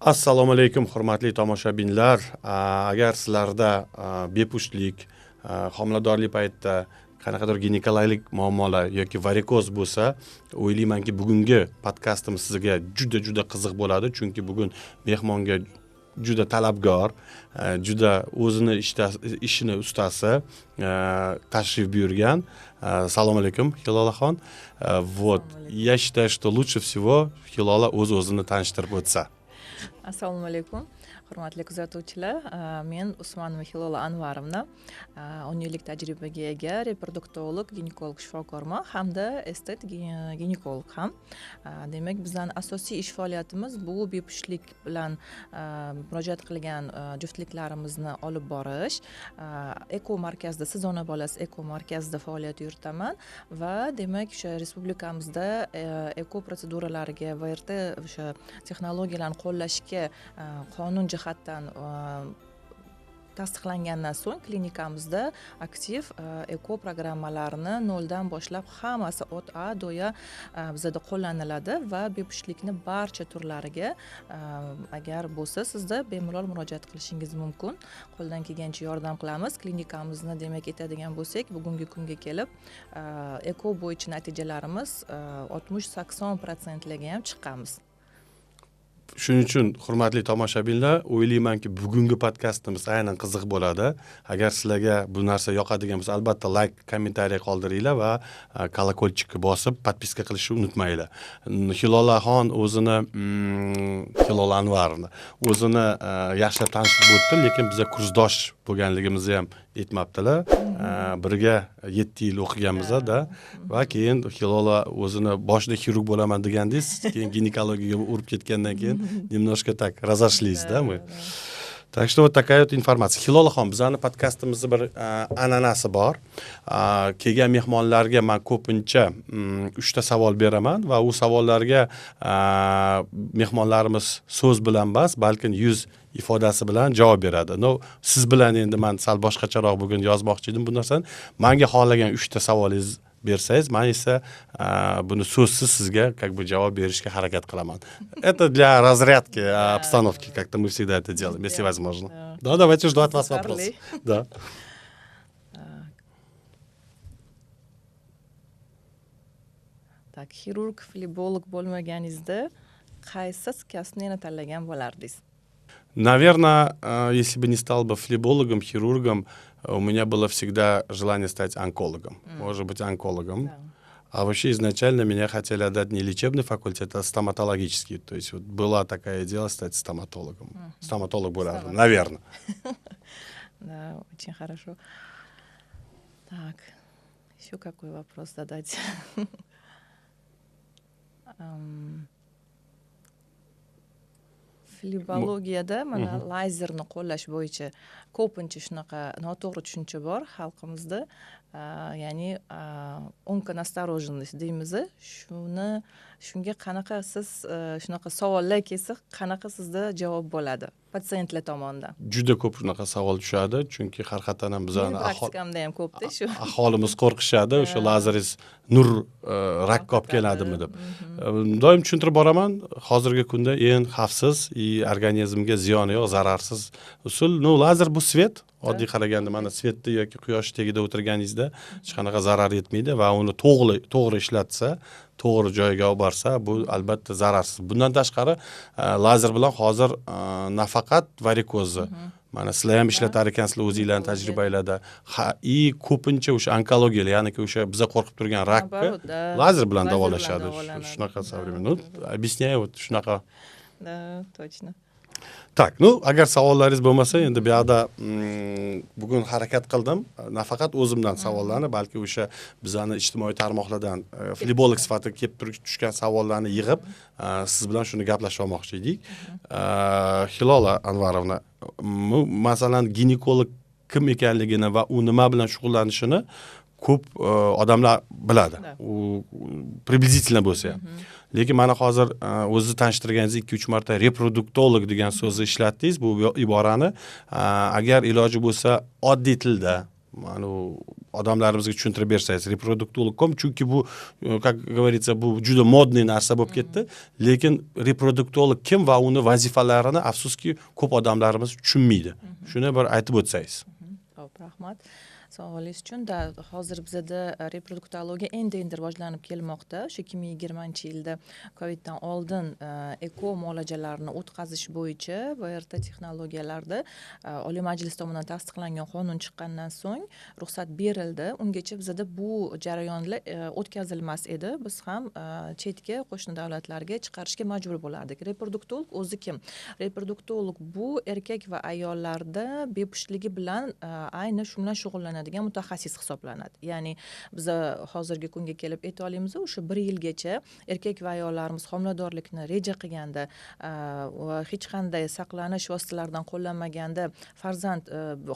Assalomu alaykum, hurmatli tomoshabinlar. Agar sizlarda bepushtlik, homiladorlik paytida qanaqadir ginekologik muammolar yoki varikoz bo'lsa, o'ylaymanki, bugungi podkastimiz sizga juda juda qiziq bo'ladi, chunki bugun mehmonga juda talabgor, juda o'zini ishini ustasi tashrif buyurgan. Assalomu alaykum, Hilolaxon. Вот, я считаю, что лучше всего Hilola o'z o'zini tanishtirib o'tsa. Assalomu alaykum, hurmatli kuzatuvchilar. Men Usmonova Hilola Anvarovna, 10 yillik tajribaga ega reproduktolog, ginekolog shifokorman hamda estet ginekolog ham. Demak, bizani asosiy ish faoliyatimiz bu bepushtlik bilan murojaat qilgan juftliklarimizni olib borish. Eko markazda, Siz ona bolasi eko markazida faoliyat yuritaman va, demak, o'sha respublikamizda eko protseduralariga, ВРТ o'sha texnologiyalarni qo'llashga qonun jihatdan tasdiqlangandan so'ng klinikamizda aktiv eko programmalarini noldan boshlab hammasi от А до Я bizada qo'llaniladi va bepushtlikni barcha turlariga agar bo'lsa, sizda bemalol murojaat qilishingiz mumkin. Qo'ldan kelgancha yordam qilamiz. Klinikamizni, demak, aytadigan bo'lsak, bugungi kunga kelib eko bo'yicha natijalarimiz 60-80 protsentlarga ham chiqqanmiz. Shuning uchun, hurmatli tomoshabinlar, o'ylaymanki, bugungi podkastimiz aynan qiziq bo'ladi. Agar sizlarga bu narsa yoqadigan bo'lsa, albatta layk, kommentariy qoldiringlar va колокольчик ni bosib, подписка qilishni unutmanglar. Hilolaxon o'zini, Hilola Anvarovna o'zini yaxshilab tanishtirib o'tdi, lekin biza kursdosh bo'lganligimizni ham aytmabdilar. Birga 7 yil o'qiganmiz da va keyin Hilola o'zini boshida xirurg bo'laman degandingiz, keyin ginekologiyaga urib ketgandan keyin немножко так разошлись, да, мы. Так что вот такая вот информация. Hilolaxon, bizani podkastimizni bir an'anasi bor. Kelgan mehmonlarga man ko'pincha uchta savol beraman va u savollarga mehmonlarimiz so'z bilan emas, balkim yuz ifodasi bilan javob beradi. Но siz bilan endi man sal boshqacharoq bugun yozmoqchi edim bu narsani. Manga xohlagan uchta savolingiz bersangiz, man esa buni so'zsiz sizga как бы javob berishga harakat qilaman. Это для разрядки обстановки, как-то мы всегда это делаем, если возможно. Да, давайте, жду от вас вопрос. Qiziqarli. Да. Так. Так, xirurg, flebolog bo'lmaganingizda qaysi kasbni yana tanlagan bo'lardingiz? Наверное, если бы не стал бы флебологом, хирургом, у меня было всегда желание стать онкологом. Может быть, онкологом. А вообще изначально меня хотели отдать не лечебный факультет, а стоматологический. То есть вот была такая идея стать стоматологом. Стоматолог bo'lardim, наверное. Да, очень хорошо. Так, еще какой вопрос задать? Flebologiyada mana lazerni qo'llash bo'yicha ko'pincha shunaqa noto'g'ri tushuncha bor xalqimizda. Ya'ni онконастороженность deymiz. Shuni, shunga qanaqa siz, shunaqa savollar kelsa, qanaqa sizda javob bo'ladi patsientlar tomonidan? Juda ko'p shunaqa savol tushadi, chunki haqiqatdan ham bizani Meni praktikamda ham ko'pda shu. aholimiz qo'rqishadi, o'sha lazeringiz nur rakka olib keladimi deb. Doim tushuntirib boraman, hozirgi kunda eng xavfsiz и organizmga ziyoni yo'q, zararsiz usul. Ну, lazer bu свет. Oddiy qaraganda, mana свет da yoki quyosh tagida o'tirganingizda hech qanaqa zarar yetmaydi va uni to'g'ri to'g'ri ishlatsa, to'g'ri joyiga olib borsa, bu albatta zararsiz. Bundan tashqari, lazer bilan hozir nafaqat varikozni, mana sizlar ham ishlatar ekansizlar o'zinglarni tajribanglarda ha, и ko'pincha o'sha onkologiyalar, ya'niki o'sha biza qo'rqib turgan rakni Наоборот, да. lazer bilan Lazer bilan davolashadi. davolanadi. Shunaqa современный, ну, объясняю, вот shunaqa. Да, точно. Так, ну, agar savollaringiz bo'lmasa, endi bu yoqda bugun harakat qildim nafaqat o'zimdan savollarni, balki o'sha bizani ijtimoiy tarmoqlardan flebolog sifatida kelib turib tushgan savollarni yig'ib, siz bilan shuni gaplashib olmoqchi edik. Hilola Anvarovna, masalan, ginekolog kim ekanligini va u nima bilan shug'ullanishini ko'p odamlar biladi, u приблизительно bo'lsa ham. Lekin mana hozir o'zizni tanishtirganingizda ikki uch marta reproduktolog degan so'zni ishlatdingiz, bu iborani agar iloji bo'lsa, oddiy tilda Mana odamlarimizga tushuntirib bersangiz, reproduktolog kim? Chunki bu, как говорится, bu juda модный narsa bo'lib ketdi, lekin reproduktolog kim va uni vazifalarini, afsuski, ko'p odamlarimiz tushunmaydi. Shuni bir aytib o'tsangiz. Ho'p, rahmat savolingiz uchun. Да, hozir bizada reproduktologiya endi endi rivojlanib kelmoqda. O'sha 2020-yilda, coviddan oldin ЭКО muolajalarini o'tkazish bo'yicha ВРТ texnologiyalarida Oliy Majlis tomonidan tasdiqlangan qonun chiqqandan so'ng ruxsat berildi. Ungacha bizada bu jarayonlar o'tkazilmas edi. Biz ham chetga, qo'shni davlatlarga chiqarishga majbur bo'lardik. Reproduktolog o'zi kim? Reproduktolog bu erkak va ayollarda bepushtligi bilan, ayni shu bilan shug'ullanadigan mutaxassis hisoblanadi. Ya'ni biza hozirgi kunga kelib ayta olamiz, o'sha bir yilgacha erkak va ayollarimiz homiladorlikni reja qilganda va hech qanday saqlanish vositalaridan qo'llanmaganda farzand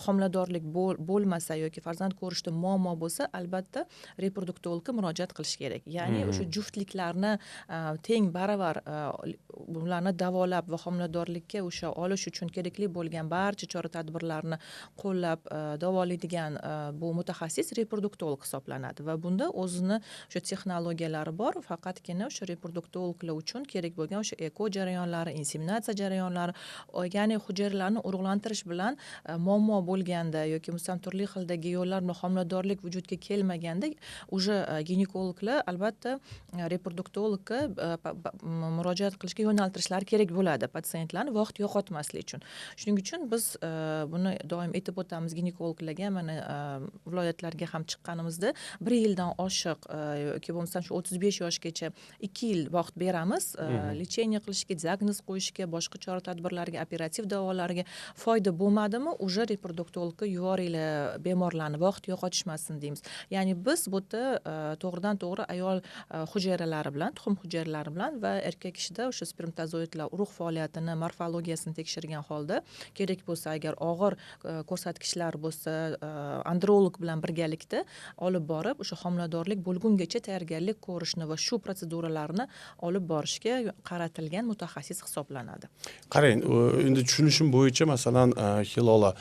homiladorlik bo'lmasa yoki farzand ko'rishda muammo bo'lsa, albatta reproduktologga murojaat qilish kerak. Ya'ni o'sha juftliklarni teng baravar ularni davolab va homiladorlikka o'sha olish uchun kerakli bo'lgan barcha chora tadbirlarni qo'llab davolaydigan bu mutaxassis reproduktolog hisoblanadi. Va bunda o'zini o'sha texnologiyalari bor. Faqatgina o'sha reproduktologlar uchun kerak bo'lgan o'sha ЭКО jarayonlari, inseminatsiya jarayonlari, ya'ni hujayralarni urug'lantirish bilan muammo bo'lganda yoki bo'lmasam turli xildagi yo'llar bilan homiladorlik vujudga kelmaganda, уже ginekologlar albatta reproduktologga murojaat qilishga yo'naltirishlari kerak bo'ladi patsientlarni vaqt yo'qotmaslik uchun. Shuning uchun biz buni doim aytib o'tamiz ginekologlarga. Mana viloyatlarga ham chiqqanimizda bir yildan oshiq yoki bo'lmasam shu 35 yoshgacha 2 yil vaqt beramiz лечение qilishga, diagnoz qo'yishga, boshqa chora tadbirlarga, operativ davolarga. Foyda bo'lmadimi, уже reproduktologga yuboringlar bemorlarni, vaqt yo'qotishmasin deymiz. Ya'ni biz bu yerda to'g'ridan to'g'ri ayol hujayralari bilan, tuxum hujayralari bilan va erkak kishida o'sha spermatozoidlar urug' faoliyatini, morfologiyasini tekshirgan holda, kerak bo'lsa, agar og'ir ko'rsatkichlar bo'lsa, androlog bilan birgalikda olib borib, o'sha homiladorlik bo'lgungacha tayyorgarlik ko'rishni va shu protseduralarni olib borishga qaratilgan mutaxassis hisoblanadi. Qarang, endi tushunishim bo'yicha, masalan, Hilola,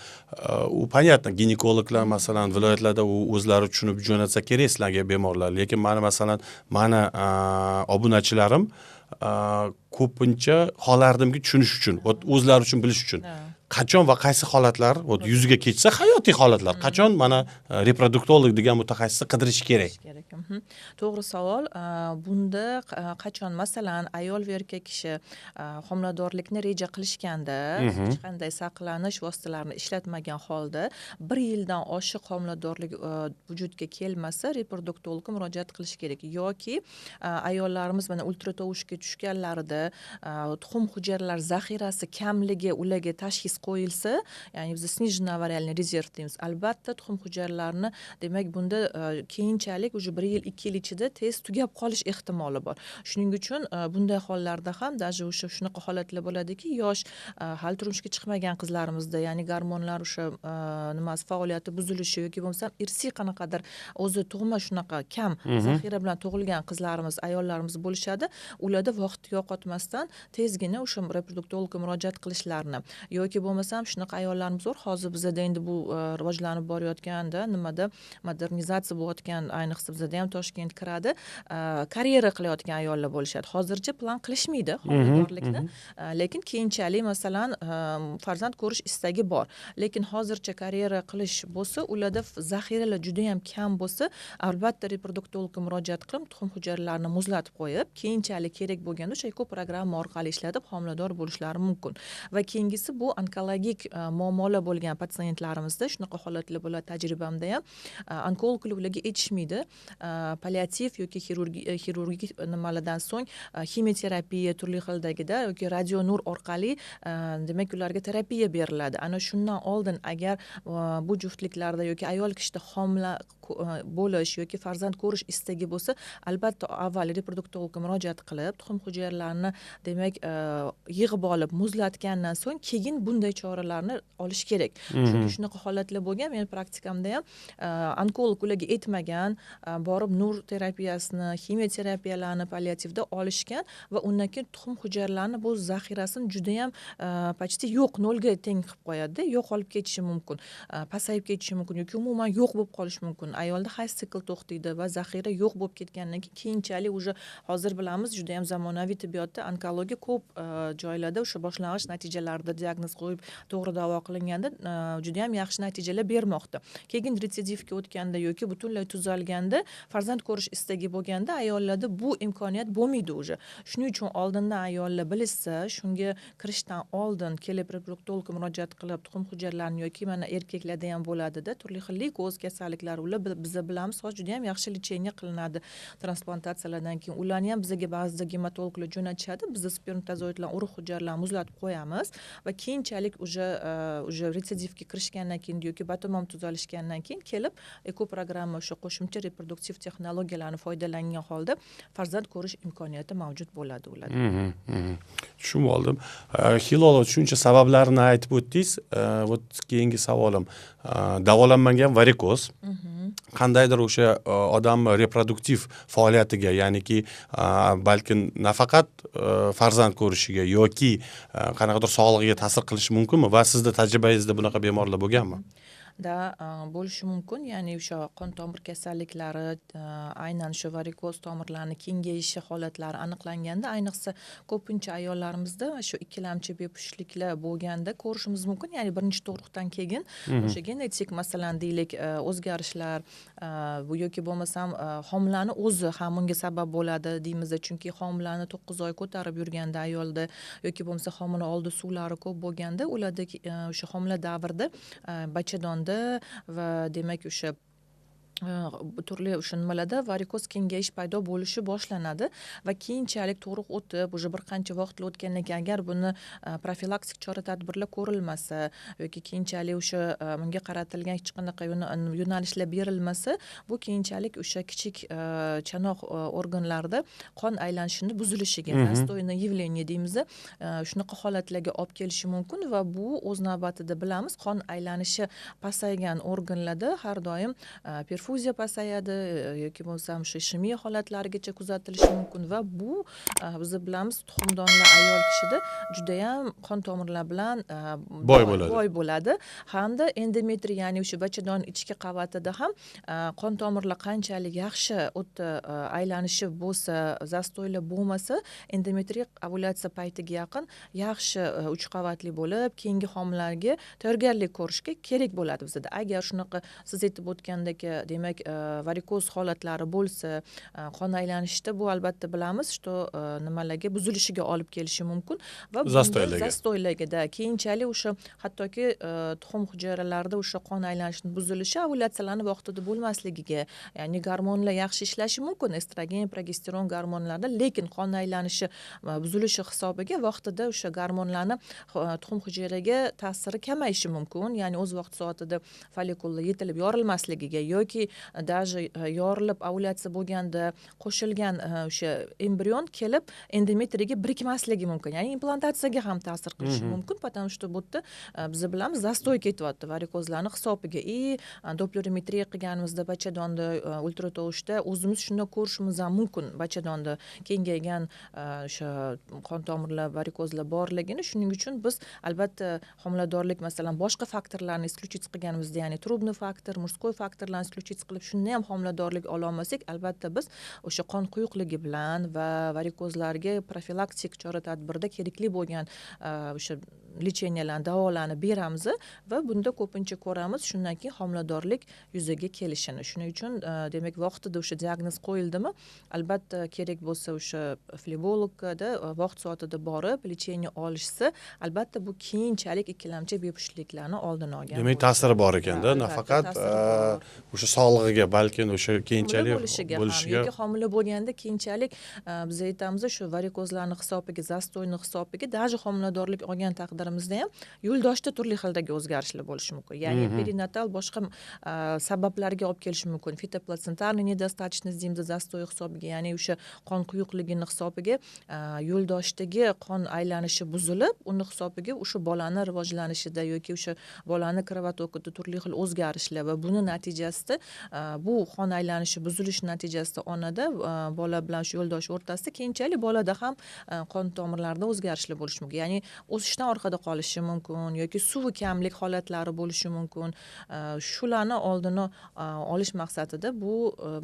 u понятно, ginekologlar, masalan, viloyatlarda u o'zlari tushunib jo'natsa kerak sizlarga bemorlar, lekin mani, masalan, mani obunachilarim ko'pincha xohlardimki tushunish uchun, вот o'zlari uchun bilish uchun, qachon va qaysi holatlar, вот yuziga kechsa, hayotiy holatlar, qachon mana reproduktolog degan mutaxassisni qidirish kerak? Kerak. To'g'ri savol. Bunda qachon, masalan, ayol va erkak kishi homiladorlikni reja qilishganda, hech qanday saqlanish vositalarini ishlatmagan holda bir yildan oshiq homiladorlik vujudga kelmasa, reproduktologga murojaat qilish kerak. Yoki ayollarimiz mana ultratovushga tushganlarida tuxum hujayralar zaxirasi kamligi ularga tashxis qo'yilsa, ya'ni biz сниженный овариальный резерв deymiz, albatta tuxum hujayralarini, demak, bunda keyinchalik уже bir yil, 2 yil ichida tez tugab qolish ehtimoli bor. Shuning uchun bunday hollarda ham, даже o'sha shunaqa holatlar bo'ladiki, yosh, hali turmushga chiqmagan qizlarimizda, ya'ni gormonlar o'sha nimasi faoliyati buzilishi yoki bo'lmasam irsiy qanaqadir o'zi tug'ma shunaqa kam zaxira bilan tug'ilgan qizlarimiz, ayollarimiz bo'lishadi. Ularda vaqt yo'qotmasdan tezgina o'sha reproduktologga murojaat qilishlarini yoki bo'lmasam shunaqa ayollarimiz bor. Hozir bizada endi bu rivojlanib borayotganda, nimada, modernizatsiya bo'layotgan, ayniqsa bizada ham Toshkent kiradi, karyera qilayotgan ayollar bo'lishadi. Hozircha plan qilishmaydi homiladorlikni, lekin keyinchalik, masalan, farzand ko'rish istagi bor, lekin hozircha karyera qilish bo'lsa, ularda zaxiralar judayam kam bo'lsa, albatta reproduktologga murojaat qilib, tuxum hujayralarini muzlatib qo'yib, keyinchalik kerak bo'lganda o'sha ЭКО programma orqali ishlatib homilador bo'lishlari mumkin. Va keyingisi bu onkologik muammolar bo'lgan patsientlarimizda shunaqa holatlar bo'ladi. Tajribamda ham onkologlar ularga aytishmaydi, palliativ yoki xirurgik nimalardan so'ng ximioterapiya turli xildagida yoki radionur orqali, demak, ularga terapiya beriladi. Ana shundan oldin agar bu juftliklarda yoki ayol kishida homila bo'lish yoki farzand ko'rish istagi bo'lsa, albatta avval reproduktologga murojaat qilib, tuxum hujayralarini, demak, yig'ib olib muzlatgandan so'ng keyin bunday Bunday choralarni olish kerak. Chunki shunaqa holatlar bo'lgan, meni praktikamda ham onkolog ularga aytmagan, borib nur terapiyasini, ximiya terapiyalarni palliativda olishgan va undan keyin tuxum hujayralarini bu zaxirasini judayam почти yo'q, nolga teng qilib qo'yadida, yo'qolib ketishi mumkin, pasayib ketishi mumkin yoki umuman yo'q bo'lib qolishi mumkin. Ayolda hayz sikl to'xtaydi va zaxira yo'q bo'lib ketgandan keyin keyinchalik уже, hozir bilamiz, judayam zamonaviy tibbiyotda onkologiya ko'p joylarda o'sha boshlang'ich natijalarda diagnoz qo'yib, to'g'ri davo qilinganda judayam yaxshi natijalar bermoqda. Keyin retsidivga o'tganda yoki butunlay tuzalganda, farzand ko'rish istagi bo'lganda ayollarda bu imkoniyat bo'lmaydi уже. Shuning uchun oldindan ayollar bilishsa, shunga kirishdan oldin kelib reproduktologga murojaat qilib, tuxum hujayralarini yoki mana erkaklarda ham bo'ladida turli xil leykoz kasalliklari, ular biza bilamiz, hozir juda yam yaxshi лечение qilinadi transplantatsiyalardan keyin. Ularni ham bizaga ba'zida gematologlar jo'natishadi, biza spermatozoidlar, urug' hujayralarni muzlatib qo'yamiz va keyinchalik уже retsidivga kirishgandan keyin yoki batamom tuzalishgandan keyin kelib ЭКО programma, o'sha qo'shimcha reproduktiv texnologiyalarni foydalangan holda farzand ko'rish imkoniyati mavjud bo'ladi ularda. Tushunib oldim. Hilola, shuncha sabablarini aytib o'tdingiz. Вот keyingi savolim: davolanmagan varikoz qandaydir o'sha odamni reproduktiv faoliyatiga, ya'niki balki nafaqat farzand ko'rishiga yoki qanaqadir sog'lig'iga ta'sir qilishi mumkinmi va sizni tajribangizda bunaqa bemorlar bo'lganmi? Да, bo'lishi mumkin. Ya'ni o'sha qon tomir kasalliklari, aynan shu varikoz tomirlarni kengayishi holatlari aniqlanganda, ayniqsa ko'pincha ayollarimizda shu ikkilamchi bepushtliklar bo'lganda ko'rishimiz mumkin. Ya'ni birinchi tug'ruqdan keyin o'sha genetik, masalan, deylik, o'zgarishlar bu yoki bo'lmasam homilani o'zi ham bunga sabab bo'ladi deymiz, chunki homilani 9 oy ko'tarib yurganda ayolda yoki bo'lmasa homila oldi suvlari ko'p bo'lganda ularda o'sha homila davrida bachadonda va demak o'sha turli o'sha nimalarda varikoz kengayish paydo bo'lishi boshlanadi va keyinchalik tug'ruq o'tib, уже bir qancha vaqtlar o'tgandan keyin agar buni profilaktik chora tadbirlar ko'rilmasa yoki keyinchalik o'sha bunga qaratilgan hech qanaqa yo'nalishlar berilmasa, bu keyinchalik o'sha kichik chanoq organlarida qon aylanishini buzilishiga, застойное явление deymiz, shunaqa holatlarga olib kelishi mumkin. Va bu o'z navbatida, bilamiz, qon aylanishi pasaygan organlarda har doim perfuziya pasayadi yoki bo'lmasam o'sha ishemiya holatlarigacha kuzatilishi mumkin. Va bu biz bilamiz, tuxumdonlar ayol kishida judayam qon tomirlar bilan boy bo'ladi. Boy bo'ladi hamda endometriy, ya'ni o'sha bachadon ichki qavatida ham qon tomirlar qanchalik yaxshi o'ta aylanishi bo'lsa, застой lar bo'lmasa, endometriy ovulyatsiya paytiga yaqin yaxshi uch qavatli bo'lib, keyingi homilaga tayyorgarlik ko'rishga kerak bo'ladi bizada. Agar shunaqa siz aytib o'tgandek, demak, varikoz holatlari bo'lsa, qon aylanishida bu albatta bilamiz, что nimalarga buzilishiga olib kelishi mumkin va bunda Застой larga. Застой larga keyinchalik o'sha hattoki tuxum hujayralarida o'sha qon aylanishini buzilishi ovulyatsiyalarni vaqtida bo'lmasligiga, ya'ni gormonlar yaxshi ishlashi mumkin, estrogen, progesteron gormonlarda, lekin qon aylanishi buzilishi hisobiga vaqtida o'sha gormonlarni tuxum hujayraga ta'siri kamayishi mumkin. Ya'ni o'z vaqt soatida follikullar yetilib yorilmasligiga yoki даже yorilib ovulyatsiya bo'lganda qo'shilgan o'sha embrion kelib endometriyga birikmasligi mumkin, ya'ni implantatsiyaga ham ta'sir qilishi mumkin, потому что bu yerda biz bilamiz, застой ketyapti varikozlarni hisobiga. И dopplerometriya qilganimizda bachadonda ultratovushda o'zimiz shunda ko'rishimiz ham mumkin bachadonda kengaygan o'sha qon tomirlar, varikozlar borligini. Shuning uchun biz albatta homiladorlik, masalan, boshqa faktorlarni исключить qilganimizda, ya'ni трубный фактор, мужской faktorlarni исключить qilib, shunda ham homiladorlik ololmasak, albatta biz o'sha qon quyuqligi bilan va varikozlarga profilaktik chora tadbirda kerakli bo'lgan o'sha лечения larni, davolarni beramiz va bunda ko'pincha ko'ramiz shundan keyin homiladorlik yuzaga kelishini. Shuning uchun demak, vaqtida o'sha diagnoz qo'yildimi, albatta kerak bo'lsa o'sha flebologda vaqt soatida borib лечение olishsa, albatta bu keyinchalik ikkilamchi bepushtliklarni oldini olgan Demak, bo'ladi. ta'siri bor ekanda. Albatta, nafaqat ta'siri bor. o'sha sog'liqqa. sog'lig'iga, balki o'sha keyinchalik bo'lishiga ham, yoki homila bo'lganda keyinchalik biz aytamiz, shu varikozlarni hisobiga, застоyni hisobiga даже homiladorlik olgan taqdirimizda ham yo'ldoshda turli xildagi o'zgarishlar bo'lishi mumkin. Ya'ni perinatal boshqa sabablarga olib kelishi mumkin. Фетоплацентарный недостаточность deymiz, застой hisobiga, ya'ni o'sha qon quyuqligini hisobiga yo'ldoshdagi qon aylanishi buzilib, uni hisobiga o'sha bolani rivojlanishida yoki o'sha bolani кровотокida turli xil o'zgarishlar va buni natijasida, bu qon aylanishi buzilishi natijasida onada bola bilan shu yo'ldosh o'rtasida, keyinchalik bolada ham qon tomirlarida o'zgarishlar bo'lishi mumkin. Ya'ni o'sishdan orqada qolishi mumkin yoki suvi kamlik holatlari bo'lishi mumkin. Shularni oldini olish maqsadida bu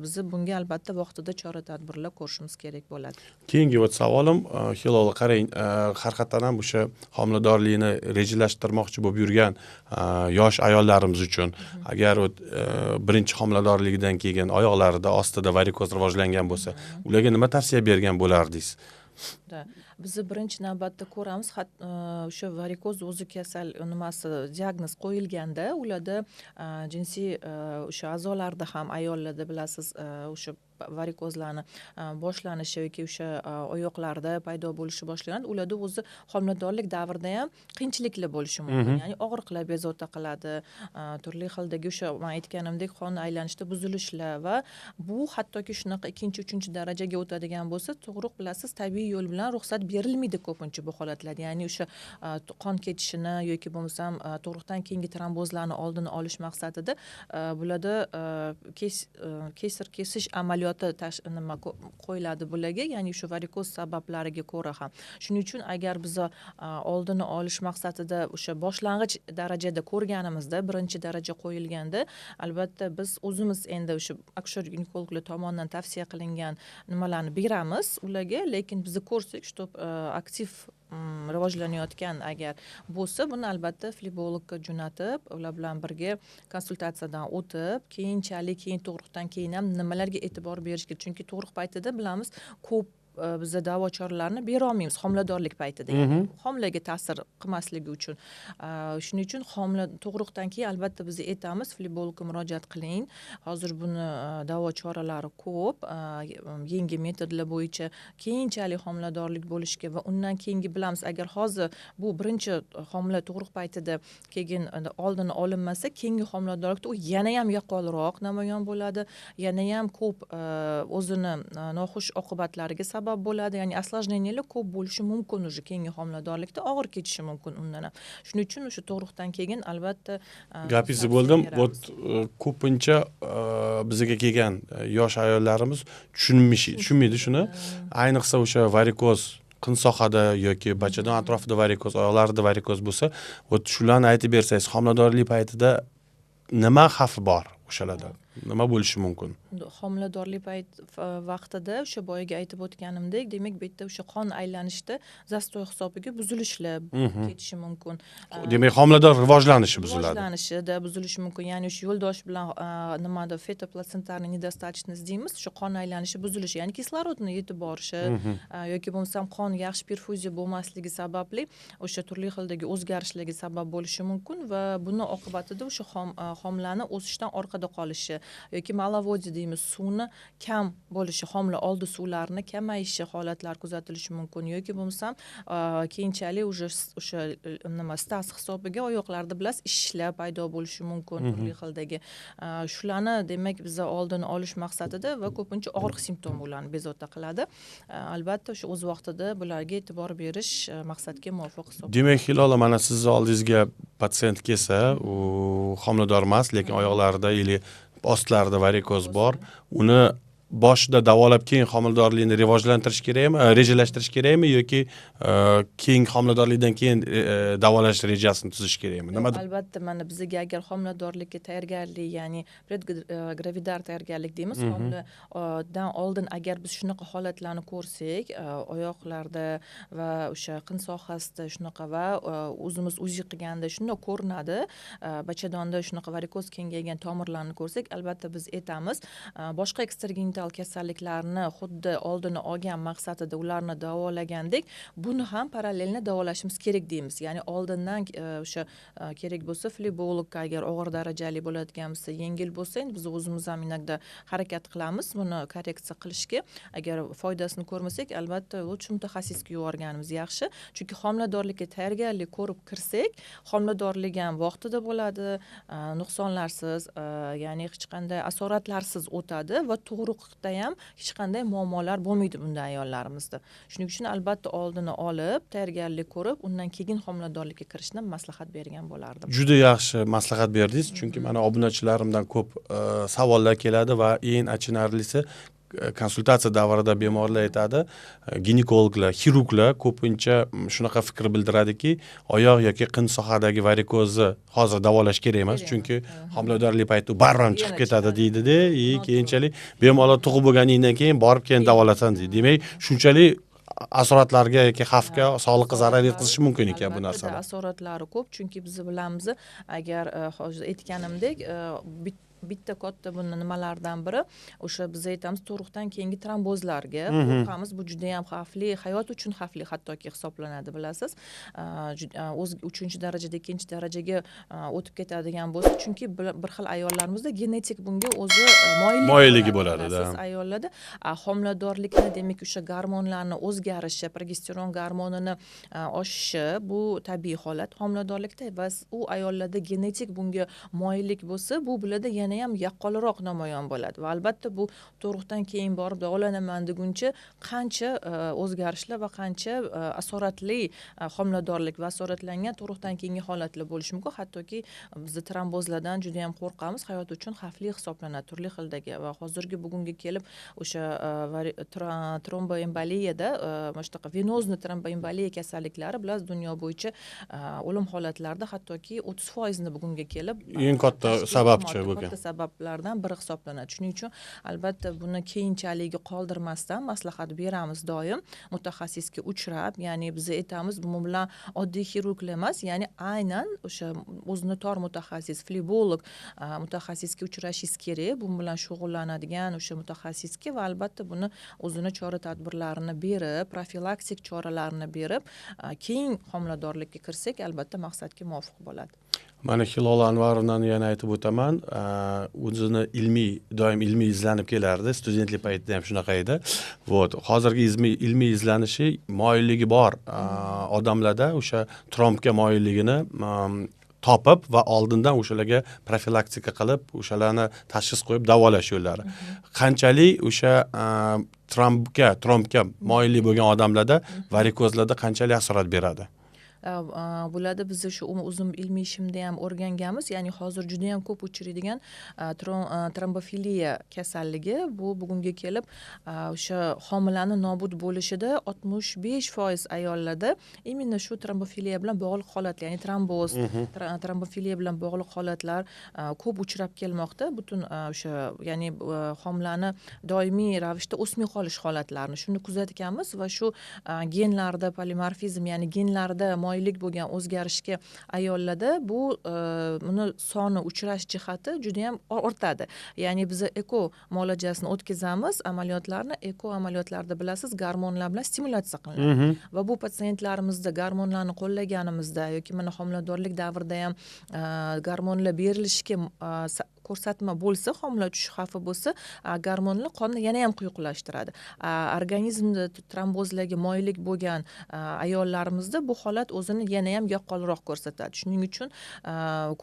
bizni bunga albatta vaqtida chora tadbirlar ko'rishimiz kerak bo'ladi. Keyingi вот savolim, Hilola, qarang, haqiqatdan ham o'sha homiladorlikni rejalashtirmoqchi bo'lib yurgan yosh ayollarimiz uchun, agar birinchi homiladorligidan keyin oyoqlarida, ostida varikoz rivojlangan bo'lsa, ularga nima tavsiya bergan bo'lardingiz? Да. Bizni birinchi navbatda ko'ramiz, o'sha varikoz o'zi kasal nimasi diagnoz qo'yilganda, ularda jinsiy o'sha a'zolarda ham, ayollarda bilasiz, o'sha varikozlarni boshlanishi yoki o'sha oyoqlarda paydo bo'lishi boshlanadi. Ularda o'zi homiladorlik davrida ham qiyinchiliklar bo'lishi mumkin, ya'ni og'riqlar bezovta qiladi, turli xildagi o'sha man aytganimdek qon aylanishida buzilishlar va bu hattoki shunaqa ikkinchi, uchinchi darajaga o'tadigan bo'lsa, tug'ruq, bilasiz, tabiiy yo'l bilan ruxsat berilmaydi ko'pincha bu holatlarda. Ya'ni o'sha qon ketishini yoki bo'lmasam tug'ruqdan keyingi trombozlarni oldini olish maqsadida bularda kesar kesish amaliyoti nima qo'yiladi bularga, ya'ni shu varikoz sabablariga ko'ra ham. Shuning uchun agar biz oldini olish maqsadida o'sha boshlang'ich darajada ko'rganimizda, birinchi daraja qo'yilganda, albatta biz o'zimiz endi o'sha akusher ginekologlar tomonidan tavsiya qilingan nimalarni beramiz ularga, lekin bizni ko'rsak, что aktiv rivojlanayotgan agar bo'lsa, buni albatta flebologga jo'natib, ular bilan birga konsultatsiyadan o'tib, keyinchalik, keyin tug'ruqdan keyin ham nimalarga e'tibor berish kerak, chunki tug'ruq paytida bilamiz, ko'p biza davo choralarini bera olmaymiz homiladorlik paytida, ya'ni homilaga ta'sir qilmasligi uchun. Shuning uchun homila tug'ruqdan keyin albatta biz aytamiz, flebologga murojaat qiling, hozir buni davo choralari ko'p, yangi metodlar bo'yicha keyinchalik homiladorlik bo'lishiga va undan keyingi bilamiz, agar hozir bu birinchi homila tug'ruq paytida keyin oldini olinmasa, keyingi homiladorlikda u yana ham yaqqolroq namoyon bo'ladi, yana ham ko'p o'zini noxush oqibatlariga sabab bo'ladi, ya'ni осложнениялар ko'p bo'lishi mumkin, уже keyingi homiladorlikda og'ir ketishi mumkin undan ham. Shuning uchun o'sha tug'ruqdan keyin albatta Gapingizni tavsiya bo'ldim. beramiz. Вот ko'pincha bizga kelgan yosh ayollarimiz tushunmaydi shuni. Ayniqsa o'sha varikoz qin sohada yoki bachadon atrofida varikoz, oyoqlarida varikoz bo'lsa, вот shularni aytib bersangiz, homiladorlik paytida nima xavfi bor o'shalarda? Nima bo'lishi mumkin? Homiladorlik payt vaqtida o'sha boyagi aytib o'tganimdek, demak, bu yerda o'sha qon aylanishida застой hisobiga buzilishlar ketishi mumkin. Demak, homilador rivojlanishi buziladi. Rivojlanishida buzilishi mumkin, ya'ni o'sha yo'ldosh bilan nimada фетоплацентарный недостаточность deymiz, shu qon aylanishi buzilishi, ya'ni kislorodni yetib borishi yoki bo'lmasam qon yaxshi perfuziya bo'lmasligi sababli o'sha turli xildagi o'zgarishlarga sabab bo'lishi mumkin va buni oqibatida o'sha homilani o'sishdan orqada qolishi yoki маловодие deymiz, suvni kam bo'lishi, homila oldi suvlarini kamayishi holatlari kuzatilishi mumkin yoki bo'lmasam keyinchalik уже o'sha nima staz hisobiga oyoqlarda, bilasiz, ishishlar paydo bo'lishi mumkin turli xildagi. Shularni demak biza oldini olish maqsadida va ko'pincha og'riq simptomi ularni bezovta qiladi. Albatta o'sha o'z vaqtida bularga e'tibor berish maqsadga muvofiq hisoblanadi. Demak, Hilola, mana sizni oldingizga patsient kelsa, u homilador emas, lekin oyoqlarida или ostlarida varikoz bor, uni boshida davolab, keyin homiladorlikni rivojlantirish kerakmi, rejalashtirish kerakmi yoki keyingi homiladorlikdan keyin davolash rejasini tuzish kerakmi? Nima deb Albatta, mana bizga agar homiladorlikka tayyorgarlik, ya'ni предгравидар tayyorgarlik deymiz, homiladan oldin agar biz shunaqa holatlarni ko'rsak, oyoqlarda va o'sha qin sohasida shunaqa va o'zimiz УЗИ qilganda shundoq ko'rinadi, bachadonda shunaqa varikoz kengaygan tomirlarni ko'rsak, albatta biz aytamiz, boshqa ekstragenital genital kasalliklarni xuddi oldini olgan maqsadida ularni davolagandek, buni ham parallelni davolashimiz kerak deymiz. Ya'ni oldindan o'sha kerak bo'lsa flebologga, agar og'ir darajali bo'ladigan bo'lsa, yengil bo'lsa, endi biz o'zimiz ham inogda harakat qilamiz buni korreksiya qilishga. Agar foydasini ko'rmasak, albatta lучше mutaxassisga yuborganimiz yaxshi. Chunki homiladorlikka tayyorgarlik ko'rib kirsak, homiladorlik ham vaqtida bo'ladi, nuqsonlarsiz, ya'ni hech qanday asoratlarsiz o'tadi va tug'ruqda ham hech qanday muammolar bo'lmaydi bunday ayollarimizda. Shuning uchun albatta oldini olib, tayyorgarlik ko'rib, undan keyin homiladorlikka kirishni maslahat bergan bo'lardim. Juda yaxshi maslahat berdingiz, chunki mana obunachilarimdan ko'p savollar keladi va eng achinarlisi, konsultatsiya davrida bemorlar aytadi, ginekologlar, xirurglar ko'pincha shunaqa fikr bildiradiki, oyoq yoki qin sohadagi varikozni hozir davolash kerak emas, chunki homiladorlik payti baribir ham chiqib ketadi deydida, и keyinchalik bemalol tug'ib bo'lganingdan keyin borib keyin davolasan deydi. Demak, shunchalik asoratlarga yoki xavfga, sog'liqqa zarar yetkazishi mumkin ekan bu narsalar. Asoratlari ko'p, chunki biz bilamiz, agar hozir aytganimdek, bitta katta buni nimalardan biri o'sha biz aytamiz tug'ruqdan keyingi trombozlarga qo'rqamiz. Bu juda yam xavfli, hayot uchun xavfli hattoki hisoblanadi, bilasiz. O'z 3 darajada 2 darajaga o'tib ketadigan bo'lsa, chunki bir xil ayollarimizda genetik bunga o'zi moyilligi bo'ladi, ayollarda. Homiladorlikni, demak, o'sha gormonlarni o'zgarishi, progesteron gormonini oshishi bu tabiiy holat homiladorlikda va u ayollarda genetik bunga moyillik bo'lsa, bu bularda yana ham yaqqolroq namoyon bo'ladi va albatta bu tug'ruqdan keyin borib davolanaman deguncha qancha o'zgarishlar va qancha asoratli homiladorlik va asoratlangan tug'ruqdan keyingi holatlar bo'lishi mumkin. Hattoki biz trombozlardan juda ham qo'rqamiz, hayot uchun xavfli hisoblanadi turli xildagi va hozirgi bugunga kelib o'sha tromboemboliyada, mana shunaqa venozni tromboemboliya kasalliklari bilasiz, dunyo bo'yicha o'lim holatlarida hattoki 30% bugunga kelib eng katta sababchi bo'lgan. Sabablardan biri hisoblanadi. Shuning uchun albatta buni keyinchaligiga qoldirmasdan maslahat beramiz doim mutaxassisga uchrab, ya'ni biz aytamiz bu bilan oddiy xirurglar emas, ya'ni aynan o'sha o'zini tor mutaxassis, flebolog mutaxassisga uchrashingiz kerak, bu bilan shug'ullanadigan o'sha mutaxassisga va albatta buni o'zini chora tadbirlarini berib, profilaktik choralarini berib, keyin homiladorlikka kirsak albatta maqsadga muvofiq bo'ladi. Mana Hilola Anvarovnani yana aytib o'taman, o'zini ilmiy, doim ilmiy izlanib kelardi, studentlik paytida ham shunaqa edi. Вот, hozirgi ilmiy izlanishi moyilligi bor odamlarda o'sha trombga moyilligini topib va oldindan o'shalarga profilaktika qilib, o'shalarni tashxis qo'yib davolash yo'llari. Qanchalik o'sha trombga moyillik bo'lgan odamlarda varikozlarda qanchalik asorat beradi? Bularda biz shu o'zim ilmiy ishimda ham o'rganganmiz, ya'ni hozir juda ham ko'p uchraydigan trombofiliya kasalligi bu bugunga kelib o'sha homilani nobud bo'lishida 65% ayollarda именно shu trombofiliya bilan bog'liq holatlar, ya'ni tromboz, trombofiliya bilan bog'liq holatlar ko'p uchrab kelmoqda. Butun o'sha, ya'ni homilani doimiy ravishda o'smay qolish holatlarini shuni kuzatganmiz va shu genlarda polimorfizm, ya'ni genlarda moyillik bo'lgan o'zgarishga ayollarda bu buni soni uchrash jihati juda ham ortadi. Ya'ni biz eko muolajasini o'tkazamiz, amaliyotlarni, eko amaliyotlarda bilasiz gormonlar bilan stimulyatsiya qilinadi. Va bu patsientlarimizda gormonlarni qo'llaganimizda yoki mana homiladorlik davrida ham gormonlar berilishiga ko'rsatma bo'lsa, homila tushish xavfi bo'lsa, gormonlar qonni yana ham quyuqlashtiradi. Organizmda trombozlarga moyillik bo'lgan ayollarimizda bu holat o'zini yana ham yaqqolroq ko'rsatadi. Shuning uchun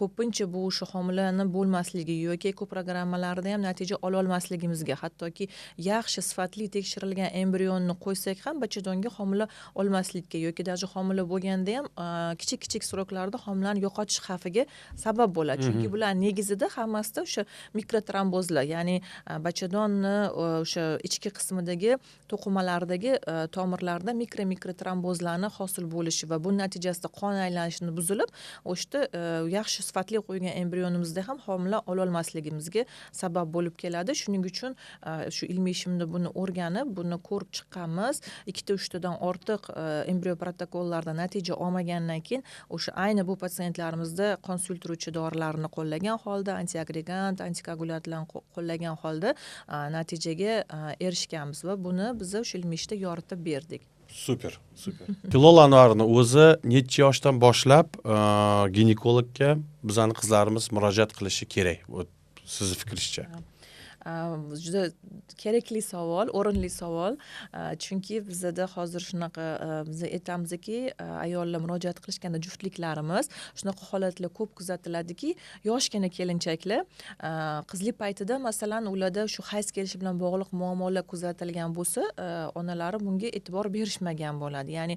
ko'pincha bu o'sha homilani bo'lmasligi yoki eko programmalarida ham natija ola olmasligimizga, hattoki yaxshi sifatli tekshirilgan embrionni qo'ysak ham bachadonga homila olmaslikka yoki даже homila bo'lganda ham kichik-kichik sroklarda homilani yo'qotish xavfiga sabab bo'ladi. Chunki bular negizida hammasida o'sha mikrotrombozlar, ya'ni bachadonni o'sha ichki qismidagi to'qimalardagi tomirlarda mikrotrombozlarni hosil bo'lishi va bu natijasida qon aylanishini buzilib, o'sha yaxshi sifatli qo'ygan embrionimizda ham homila ola olmasligimizga sabab bo'lib keladi. Shuning uchun shu ilmiy ishimda buni o'rganib, buni ko'rib chiqqanmiz. 2-3tadan ortiq embriyo protokollarda natija olmagandan keyin o'sha ayni bu patsientlarimizda qon suyultiruvchi dorilarni qo'llagan holda antiagregat Antiagregant, antikoagulyantlarni qo'llagan holda natijaga erishganmiz va buni biz o'sha ilmiy ishda yoritib berdik. Супер, супер. Hilola Anvarovna, o'zi necha yoshdan boshlab ginekologga bizani qizlarimiz murojaat qilishi kerak, вот sizni fikringizcha? Juda kerakli savol, o'rinli savol, chunki bizada hozir shunaqa, biz aytamizki, ayollar murojaat qilishganda, juftliklarimiz, shunaqa holatlar ko'p kuzatiladiki, yoshgina kelinchaklar qizlik paytida, masalan, ularda shu hayz kelishi bilan bog'liq muammolar kuzatilgan bo'lsa, onalari bunga e'tibor berishmagan bo'ladi. Ya'ni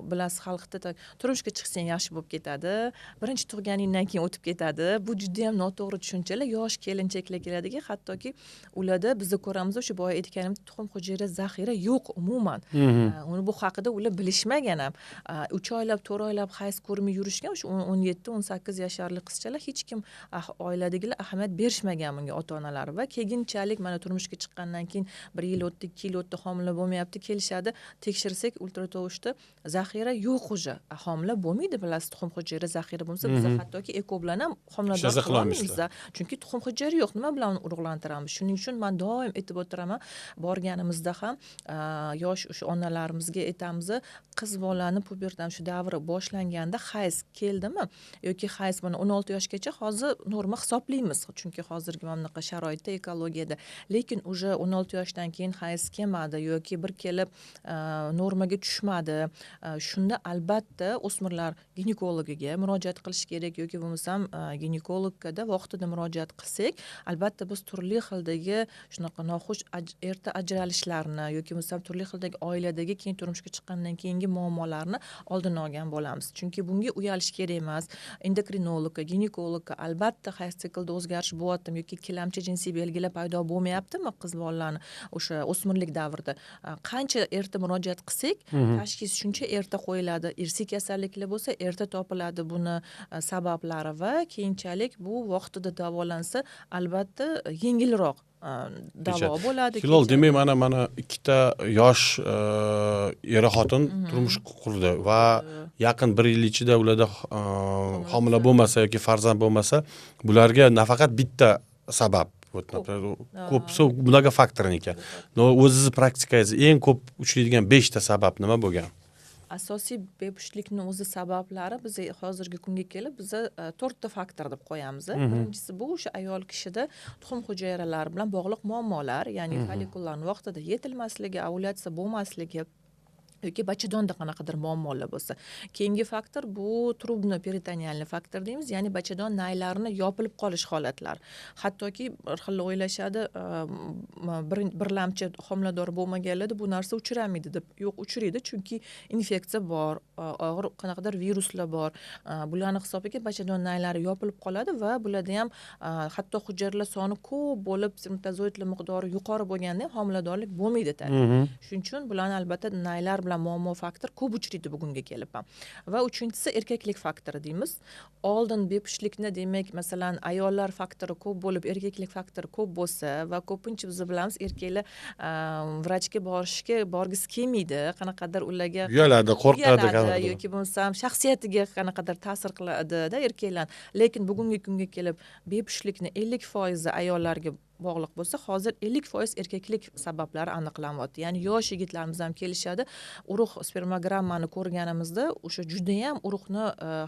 bilasiz, xalqda turmushga chiqsang, yaxshi bo'lib ketadi, birinchi tug'ganingdan keyin o'tib ketadi. Bu judayam noto'g'ri tushunchalar. Yosh kelinchaklar keladiki, hattoki ularda biza ko'ramiz, o'sha boya aytganimdek, tuxum hujayra zaxira yo'q umuman. Uni, bu haqida ular bilishmagan ham. 3 oylab, 4 oylab hayz ko'rmay yurishgan o'sha 17, 18 yasharli qizchalar. Hech kim, oiladagilar ahamiyat berishmagan bunga, ota onalari. Va keyinchalik mana turmushga chiqqandan keyin bir yil o'tdi, 2 yil o'tdi, homila bo'lmayapti, kelishadi. Tekshirsak ultratovushda, zaxira yo'q уже. Homila bo'lmaydi, bilasiz, tuxum hujayra zaxira bo'lmasa, biz hattoki ЭКО bilan ham homilador qilolmaymiz, chunki tuxum hujayra yo'q, nima bilan urug'lantiramiz? Shuning uchun man doim aytib o'tiraman, borganimizda ham yosh o'sha onalarimizga aytamiz: qiz bolani pubertan shu davri boshlanganda hayz keldimi yoki hayz mana 16 yoshgacha hozir norma hisoblaymiz, chunki hozirgi mana bunaqa sharoitda, ekologiyada. Lekin уже 16 yoshdan keyin hayz kelmadi yoki bir kelib normaga tushmadi, shunda albatta o'smirlar ginekologiga murojaat qilish kerak yoki bo'lmasam ginekologga vaqtida murojaat qilsak, albatta biz turli xildagi shunaqa noxush erta ajralishlarni yoki bo'lmasam turli xildagi oiladagi keyin turmushga chiqqandan keyingi muammolarni oldini olgan bo'lamiz. Chunki bunga uyalish kerak emas. Endokrinologga, ginekologga albatta hayz siklida o'zgarish bo'lyaptimi yoki ikkilamchi jinsiy belgilar paydo bo'lmayaptimi qiz bolalarni o'sha o'smirlik davrida, qancha erta murojaat qilsak, tashxis shuncha erta qo'yiladi. Irsiy kasalliklar bo'lsa, erta topiladi buni sabablari va keyinchalik bu vaqtida davolansa, albatta yengilroq davo bo'ladi. Hilol, demak, mana ikkita yosh er xotin turmush qurdi va yaqin bir yil ichida ularda homila bo'lmasa yoki farzand bo'lmasa, bularga nafaqat bitta sabab, вот, например, ko'p, многофакторный ekan. Но o'zizni praktikangizda eng ko'p uchraydigan beshta sabab nima bo'lgan? Asosiy bepushtlikni o'zi sabablari, biz hozirgi kunga kelib biza to'rtta faktor deb qo'yamiz. Birinchisi bu o'sha ayol kishida tuxum hujayralari bilan bog'liq muammolar, ya'ni follikullarni vaqtida yetilmasligi, ovulyatsiya bo'lmasligi yoki bachadonda qanaqadir muammolar bo'lsa. Keyingi faktor bu трубно-перитонеальный faktor deymiz, ya'ni bachadon naylarini yopilib qolish holatlari. Hattoki bir xil o'ylashadi, birlamchi homilador bo'lmaganlarda bu narsa uchramaydi deb. Yo'q, uchraydi, chunki infeksiya bor, og'ir qanaqadir viruslar bor, bularni hisobiga bachadon naylari yopilib qoladi va bularda ham hatto hujayralar soni ko'p bo'lib, spermatozoidlar miqdori yuqori bo'lganda ham homiladorlik bo'lmaydi tabiiy. Shuning uchun bularni albatta naylar bilan muammo faktor ko'p uchraydi bugunga kelib ham. Va uchinchisi erkaklik faktori deymiz. Oldin bepushtlikni, demak, masalan, ayollar faktori ko'p bo'lib, erkaklik faktori ko'p bo'lsa va ko'pincha biz bilamiz, erkaklar vrachga borishga borgisi kelmaydi, qanaqadir ularga Uyaladi, qo'rqadi. Uyaladi yoki bo'lmasam shaxsiyatiga qanaqadir ta'sir qiladida erkaklar. Lekin bugungi kunga kelib bepushtlikni 50 foizi ayollarga bog'liq bo'lsa, hozir 50% erkaklik sabablari aniqlanyapti. Ya'ni yosh yigitlarimiz ham kelishadi, urug' spermogrammani ko'rganimizda o'sha judayam urug'ni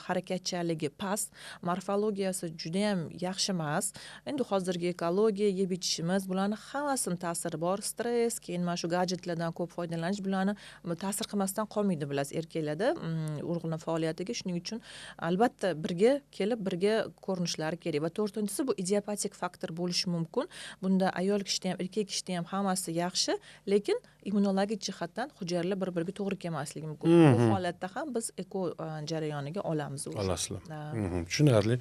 harakatchanligi past, morfologiyasi judayam yaxshi emas. Endi hozirgi ekologiya, yeb ichishimiz, bularni hammasini ta'siri bor, stress, keyin mana shu gadjetlardan ko'p foydalanish, bularni ta'sir qilmasdan qolmaydi, bilasiz, erkaklarda urug'ni faoliyatiga. Shuning uchun albatta birga kelib, birga ko'rinishlari kerak. Va to'rtinchisi bu idiopatik faktor bo'lishi mumkin. Bunda ayol kishida ham, erkak kishida ham hammasi yaxshi, lekin immunologik jihatdan hujayralar bir biriga to'g'ri kelmasligi mumkin. Bu holatda ham biz ЭКО jarayoniga olamiz. Olasizlar. Tushunarli.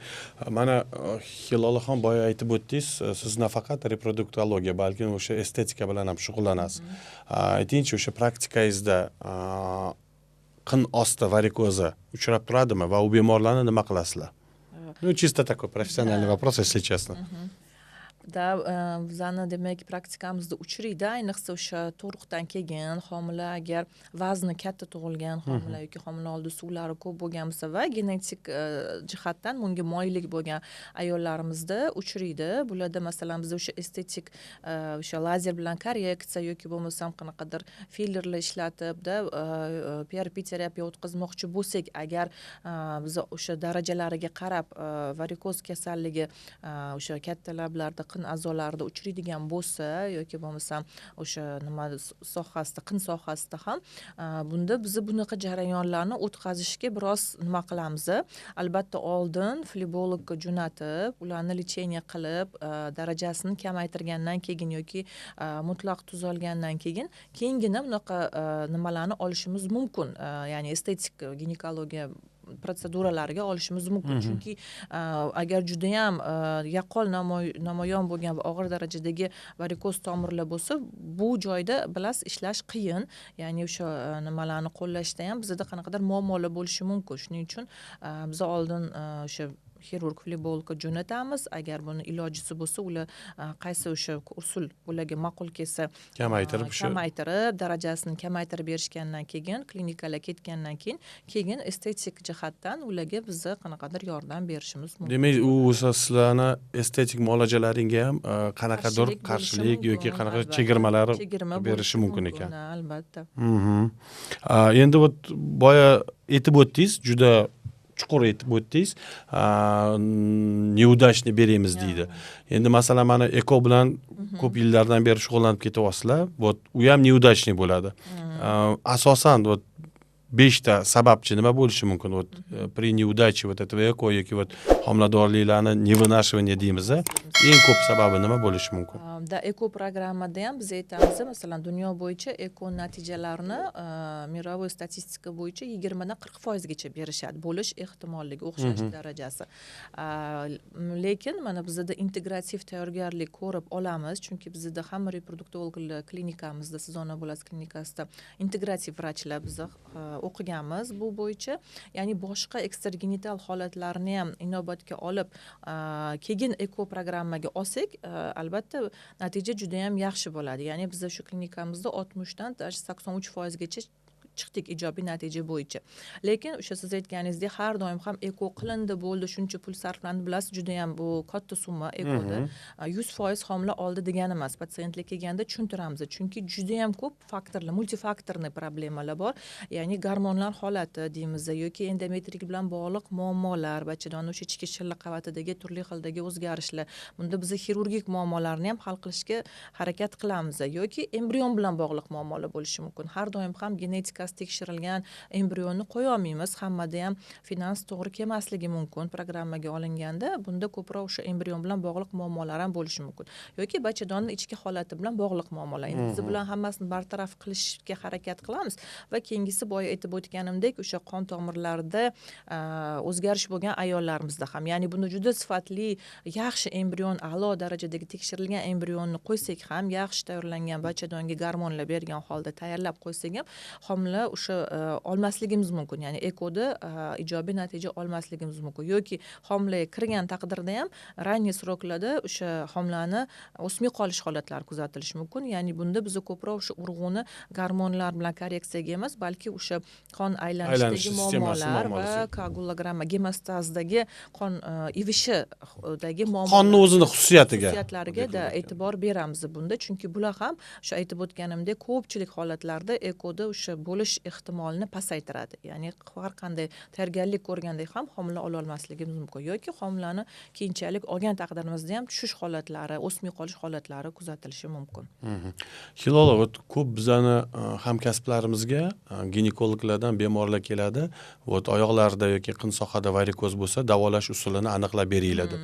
Mana, Hilolaxon, boya aytib o'tdingiz, siz nafaqat reproduktologiya, balkim o'sha estetika bilan ham shug'ullanasiz. Aytingchi, o'sha praktikangizda qin osti varikozi uchrab turadimi va u bemorlarni nima qilasizlar? Ну, чисто такой профессиональный вопрос, если честно. Da, bizani, demak, praktikamizda uchraydi, ayniqsa o'sha tug'ruqdan keyin homila, agar vazni katta tug'ilgan homila yoki homila oldi suvlari ko'p bo'lgan bo'lsa va genetik jihatdan bunga moyillik bo'lgan ayollarimizda uchraydi. Bularda, masalan, biz o'sha estetik, o'sha lazer bilan korreksiya yoki bo'lmasam qanaqadir fillerlar ishlatibda PRP terapiya o'tkazmoqchi bo'lsak, agar biz o'sha darajalariga qarab varikoz kasalligi o'sha katta lablarda, qin a'zolarida uchraydigan bo'lsa yoki bo'lmasam o'sha nima sohasida, qin sohasida ham, bunda biz bunaqa jarayonlarni o'tkazishga biroz nima qilamiz, albatta, oldin flebologga jo'natib, ularni лечение qilib, darajasini kamaytirgandan keyin yoki mutlaq tuzalgandan keyin keyingina bunaqa nimalarni olishimiz mumkin, ya'ni estetik ginekologiya protseduralariga olishimiz mumkin. Chunki agar judayam yaqqol namoyon bo'lgan va og'ir darajadagi varikoz tomirlar bo'lsa, bu joyda, bilasiz, ishlash qiyin, ya'ni o'sha nimalarni qo'llashda ham bizada qanaqadir muammolar bo'lishi mumkin. Shuning uchun biz oldin o'sha xirurg flebologga jo'natamiz. Agar buni ilojisi bo'lsa, ular qaysi o'sha usul ularga ma'qul kelsa, kamaytirib o'sha kamaytirib, darajasini kamaytirib berishgandan keyin, klinikalar ketgandan keyin estetik jihatdan ularga biza qanaqadir yordam berishimiz mumkin. Demak, u o'sha sizlarni estetik muolajalaringga ham qanaqadir qarshilik yoki qanaqadir chegirmalar chegirma berishi mumkin ekan. Albatta. Endi вот boya aytib o'tdingiz, juda chuqur aytib o'tdingiz, неудачный beramiz deydi. Endi, masalan, mana ЭКО bilan ko'p yillardan beri shug'ullanib ketyapsizlar, вот u ham неудачный bo'ladi. Asosan вот beshta sababchi nima bo'lishi mumkin вот при неудаче вот этого ЭКО yoki вот homiladorliklarni невынашивание deymiz, eng ko'p sababi nima bo'lishi mumkin? Да, ЭКО programmada ham biz aytamiz, masalan, dunyo bo'yicha ЭКО natijalarini мировой statistika bo'yicha 20dan 40%gacha berishadi, bo'lish ehtimolligi, o'xshash darajasi. Lekin mana bizada integrativ tayyorgarlik ko'rib olamiz, chunki bizada hamma reproduktologlar klinikamizda, Siz ona bolasi klinikasida integrativ vrachlar, biza o'qiganmiz bu bo'yicha, ya'ni boshqa ekstragenital holatlarni ham inobatga olib, keyin ЭКО programmaga olsak, albatta, natija juda yam yaxshi bo'ladi. Ya'ni biza shu klinikamizda 60dan даже 83%gacha chiqdik ijobiy natija bo'yicha. Lekin o'sha siz aytganingizdek, har doim ham ЭКО qilindi, bo'ldi, shuncha pul sarflandi, bilasiz, judayam bu katta summa ЭКОda, 100% homila oldi degani emas. Patsientlar kelganda tushuntiramiz, chunki judayam ko'p faktorlar, мультифакторный problemalar bor, ya'ni gormonlar holati deymiz yoki endometrik bilan bog'liq muammolar, bachadonni o'sha ichki shilliq qavatidagi turli xildagi o'zgarishlar. Bunda biz xirurgik muammolarni ham hal qilishga harakat qilamiz yoki embrion bilan bog'liq muammolar bo'lishi mumkin. Har doim ham genetikasi tekshirilgan embrionni qo'ya olmaymiz, hammada ham finans to'g'ri kelmasligi mumkin programmaga olinganda. Bunda ko'proq o'sha embrion bilan bog'liq muammolar ham bo'lishi mumkin yoki bachadonni ichki holati bilan bog'liq muammolar. Endi biz bularni hammasini bartaraf qilishga harakat qilamiz. Va keyingisi, boya aytib o'tganimdek, o'sha qon tomirlarida o'zgarish bo'lgan ayollarimizda ham, ya'ni buni juda sifatli, yaxshi embrion, a'lo darajadagi tekshirilgan embrionni qo'ysak ham, yaxshi tayyorlangan bachadonga gormonlar bergan holda tayyorlab qo'ysak ham, homila o'sha olmasligimiz mumkin, ya'ni ЭКОda ijobiy natija olmasligimiz mumkin yoki homilaga kirgan taqdirda ham ранний срокlarda o'sha homilani o'smay qolish holatlari kuzatilishi mumkin. Ya'ni bunda biz ko'proq o'sha urg'uni gormonlar bilan korreksiyaga emas, balki o'sha qon aylanish aylanishdagi sistemasi muammolar va muammosi. Koagulogramma, gemostazdagi, qon ivishidagi muammolar, qonni o'zini xususiyatiga xususiyatlariga da e'tibor beramiz bunda, chunki bular ham o'sha aytib o'tganimdek, ko'pchilik holatlarda ЭКОda o'sha bo'lish ehtimolini pasaytiradi. Ya'ni har qanday tayyorgarlik ko'rganda ham homila ololmasligimiz mumkin yoki homilani keyinchalik olgan taqdirimizda ham tushish holatlari, o'smay qolish holatlari kuzatilishi mumkin. Hilola, вот ko'p bizani hamkasblarimizga ginekologlardan bemorlar keladi, вот oyoqlarida yoki qin sohada varikoz bo'lsa, davolash usulini aniqlab beringlar deb.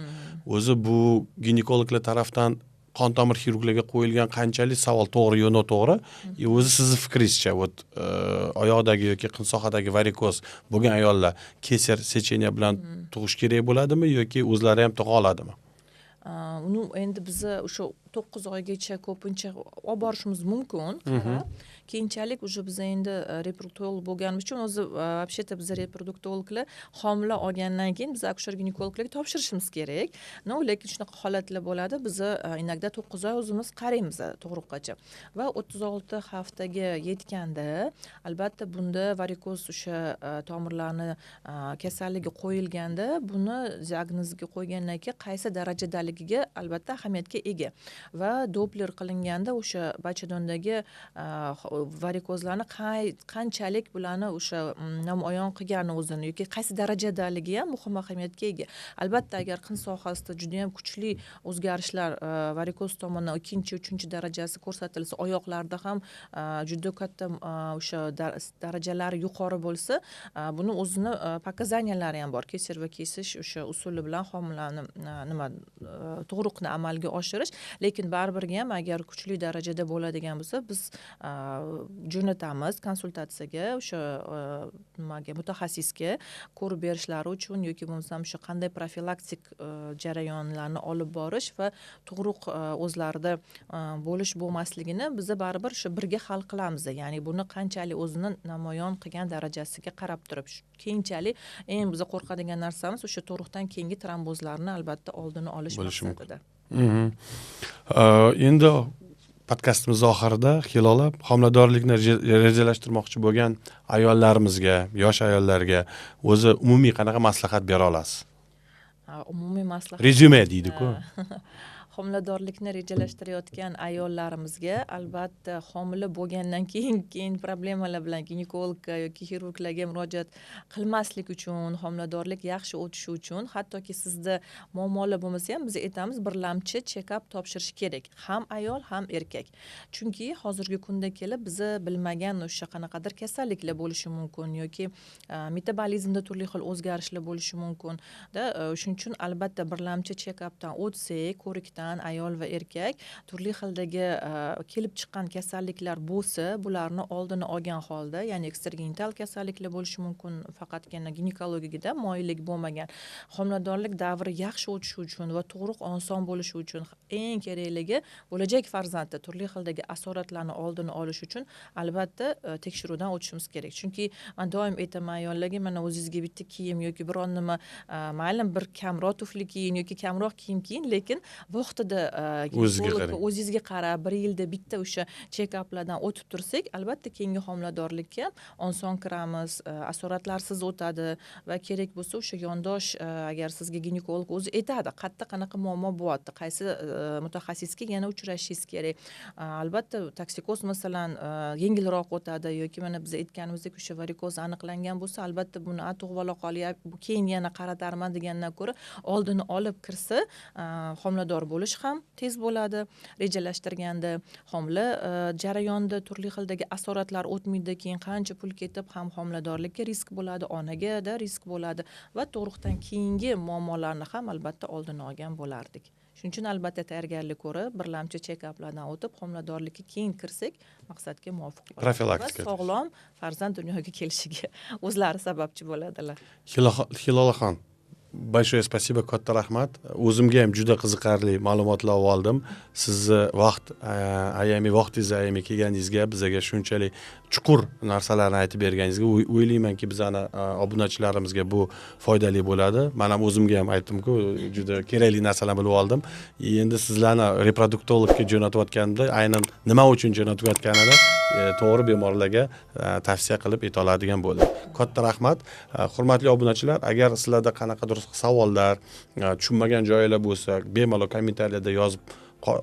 O'zi bu ginekologlar tarafdan qon tomir xirurglariga qo'yilgan qanchalik savol to'g'ri yo noto'g'ri? И o'zi sizni fikringizcha, вот oyoqdagi yoki qin sohadagi varikoz bo'lgan ayollar кесарь сечение bilan tug'ish kerak bo'ladimi yoki o'zlari ham tug'a oladimi? Uni endi biza o'sha 9 oygacha ko'pincha olib borishimiz mumkin. Qarab, keyinchalik уже biz endi reproduktolog bo'lganimiz uchun, o'zi вообще-то biz reproduktologlar homila olgandan keyin biz akusher ginekologlarga topshirishimiz kerak. Но lekin shunaqa holatlar bo'ladi, biza иногда 9 oy o'zimiz qaraymiz tug'ruqgacha. Va 36 haftaga yetganda, albatta, bunda varikoz o'sha tomirlarni kasalligi qo'yilganda, buni diagnozga qo'ygandan keyin qaysi darajadaligiga albatta ahamiyatga ega. Va Doppler qilinganda o'sha bachadondagi varikozlarni qanchalik bularni o'sha namoyon qilgani o'zini yoki qaysi darajadaligi ham muhim ahamiyatga ega. Albatta, agar qin sohasida judayam kuchli o'zgarishlar, varikoz tomonidan ikkinchi, uchinchi darajasi ko'rsatilsa, oyoqlarda ham juda katta o'sha darajalari yuqori bo'lsa, buni o'zini показания lari ham bor, кесарево kesish o'sha usuli bilan homilani nima, tug'ruqni amalga oshirish. Lekin baribirga ham agar kuchli darajada bo'ladigan bo'lsa, biz jo'natamiz konsultatsiyaga o'sha nimaga, mutaxassisga ko'rib berishlari uchun yoki bo'lmasam o'sha qanday profilaktik jarayonlarni olib borish va tug'ruq o'zlarida bo'lish bo'lmasligini biza baribir o'sha birga hal qilamiz. Ya'ni buni qanchalik o'zini namoyon qilgan darajasiga qarab turib, keyinchalik eng biza qo'rqadigan narsamiz o'sha tug'ruqdan keyingi trombozlarni albatta oldini olish Bo'lishi mumkin. maqsadida. Endi podkastimiz oxirida, Hilola, homiladorlikni rejalashtirmoqchi bo'lgan ayollarimizga, yosh ayollarga o'zi umumiy qanaqa maslahat bera olasiz? Umumiy maslahat. Rezyume deydi-ku. Homiladorlikni rejalashtirayotgan ayollarimizga, albatta, homila bo'lgandan keyin problemalar bilan ginekologga yoki xirurglarga murojaat qilmaslik uchun, homiladorlik yaxshi o'tishi uchun, hattoki sizda muammolar bo'lmasa ham, biz aytamiz, birlamchi check-up topshirish kerak, ham ayol, ham erkak. Chunki hozirgi kunda kelib biza bilmagan o'sha qanaqadir kasalliklar bo'lishi mumkin yoki metabolizmda turli xil o'zgarishlar bo'lishi mumkin da. Shuning uchun albatta birlamchi check-updan o'tsak, ko'rikdan, ayol va erkak, turli xildagi kelib chiqqan kasalliklar bo'lsa, bularni oldini olgan holda, ya'ni ekstragenital kasalliklar bo'lishi mumkin, faqatgina ginekologiyada moyillik bo'lmagan, homiladorlik davri yaxshi o'tishi uchun va tug'ruq oson bo'lishi uchun, eng kerakligi bo'lajak farzandda turli xildagi asoratlarni oldini olish uchun albatta tekshiruvdan o'tishimiz kerak. Chunki man doim aytaman ayollarga: mana, o'zingizga bitta kiyim yoki biron nima, mayli, bir kamroq tufli kiyin yoki kamroq kiyim kiyin, lekin vaqtida O'zizga ginekologga, qarang. o'zingizga qarab, bir yilda bitta o'sha check-uplardan o'tib tursak, albatta keyingi homiladorlikka ham oson kiramiz, asoratlarsiz o'tadi. Va kerak bo'lsa o'sha yondosh, agar sizga ginekolog o'zi aytadi, qayerda qanaqa muammo bo'lyapti, qaysi mutaxassisga yana uchrashingiz kerak. Albatta toksikoz, masalan, yengilroq o'tadi yoki mana biz aytganimizdek o'sha varikoz aniqlangan bo'lsa, albatta buni "A, tug'ib ola qolyapti, keyin yana qaratarman" degandan ko'ra oldini olib kirsa, homilador bo'lish ham tez bo'ladi rejalashtirganda, homila jarayonida turli xildagi asoratlar o'tmaydi, keyin qancha pul ketib ham homiladorlikka risk bo'ladi, onagada risk bo'ladi va tug'ruqdan keyingi muammolarni ham albatta oldini olgan bo'lardik. Shuning uchun albatta tayyorgarlik ko'rib, birlamchi check-uplardan o'tib, homiladorlikka keyin kirsak, maqsadga muvofiq bo'ladi. Profilaktika. Va sog'lom farzand dunyoga kelishiga o'zlari sababchi bo'ladilar. Hilolaxon, большое спасибо, katta rahmat. O'zimga ham juda qiziqarli ma'lumotlar oldim. Sizni vaqt ayamay, vaqtingizni ayamay kelganingizga, bizaga shunchalik chuqur narsalarni aytib berganingizga, o'ylaymanki, bizani obunachilarimizga bu foydali bo'ladi. Man ham o'zimga ham aytdimku, juda kerakli narsalarni bilib oldim. Endi sizlarni reproduktologga jo'natayotganimda aynan nima uchun jo'natayotganini to'g'ri bemorlarga tavsiya qilib ayta oladigan bo'ldim. Katta rahmat. Hurmatli obunachilar, agar sizlarda qanaqadir savollar, tushunmagan joylar bo'lsa, bemalol kommentariyada yozib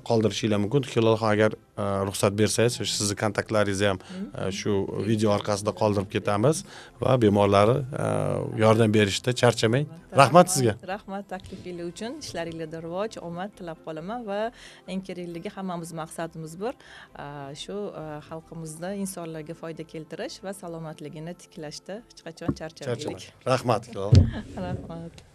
qoldirishinglar mumkin. Hilolxon, agar ruxsat bersangiz, sizni kontaktlaringizni ham shu video orqasida qoldirib ketamiz va bemorlarni yordam berishda charchamang. Rahmat sizga. Rahmat taklifingiz uchun. Ishlaringlarda rivoj, omad tilab qolaman va eng kerakligi, hammamiz maqsadimiz bir, shu xalqimizni, insonlarga foyda keltirish va salomatligini tiklashda hech qachon charchamaylik. Rahmat. Rahmat.